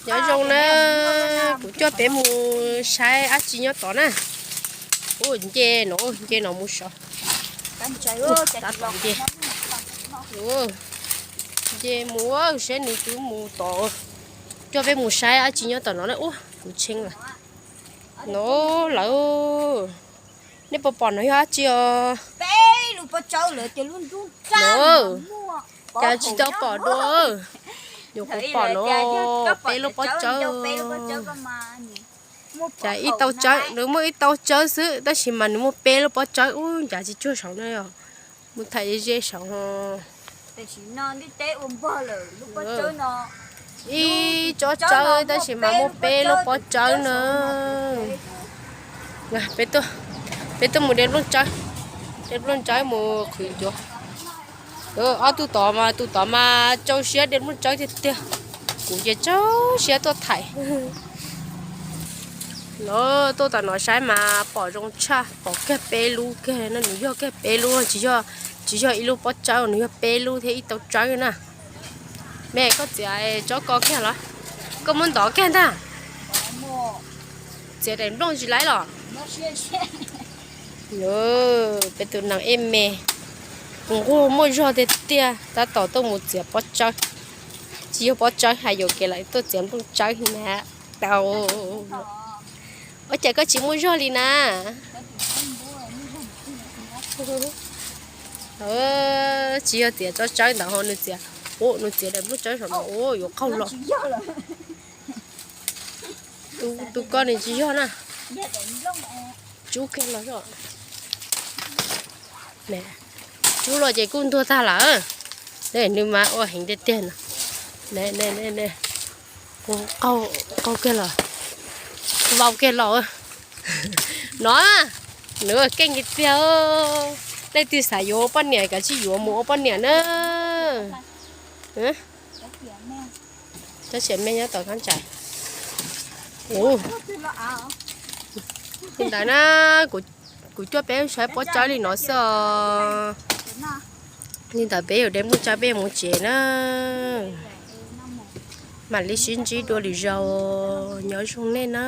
Nyob zoo na, kuv coj peb mus saib dab tsi nyob tod na. Ua nce no, nce no mus saud. Tab tom nce, nce mus saib nws twb mus tod. Coj peb mus saib dab tsi nyob tom no na. Ua kuv tshee lawm no lawm. Nej puas pom no yog dab tsi os? Cas tsis tau pom dua. Nyuam qhuav pom no, peb lub pob tsawb. Cas ib tau tsawb, nws muaj ib tau tsawb xwb tab sis mas nws muaj peb lub pob tsawb. Ub, ncav tsis tsuag saud na yog, mus thaij ze ze saud. Ib tsob tsawb tab sis mas muaj peb lub pob tsawb na. Peb tuaj mus de nplooj tsawb, de nplooj tsawb mus qhwv ncuav. Ob tug tod mas, tus tod mas tsau siab de nplooj tsawb tiag tiag. Kuv ces tsau siab tuaj thaij. Lawv tuaj tom no saib mas pom zoo tshaj, pom kiag peb lub kiag no, nws yog kiag peb lub, tsis yog, tsis yog ib lub pob tsawb, nws yog peb lub thiab ib tau tsawb na. Me, koj txiav tsob ko kiag los? Koj muab ntov kiag ntag. Txiav daim nplooj tsis laib los? Peb tus nees ej me, nquag muaj zog tiag tiag, tab tom tuaj mus txiav pob tsawb. Tsis yog pob tsawb, hais yuam kev lawm, tuaj txiav nplooj tsawb na. Tau. Ua cas koj tsis muaj zog li na? Tsis yog txiav tsob tsawb ntawd ho nws txiav, ua nws txiav daim nplooj tsawb saum no ua yuav qaug los. Tus ko nws tsis yog na. Tsub kiag los, tsub los ces kuj ntuag tag lawm. Nws mas ua heev tiag tiag no. Qaug kiag los, vau kiag los. No, nws ua keej tiag tiag. Leej twg xav yuav ua poj niam kav tsij yuav mus ua poj niam na. Cov tsiam me nyob tom kab ntsais. Li ntawd na, kuv coj peb saib pob tsawb li no xwb os. Li ntawd peb yuav de nplooj tsawb peb mus tsev na. Mam li sib ntsib dua lwm zaus, nyob zoo nej na.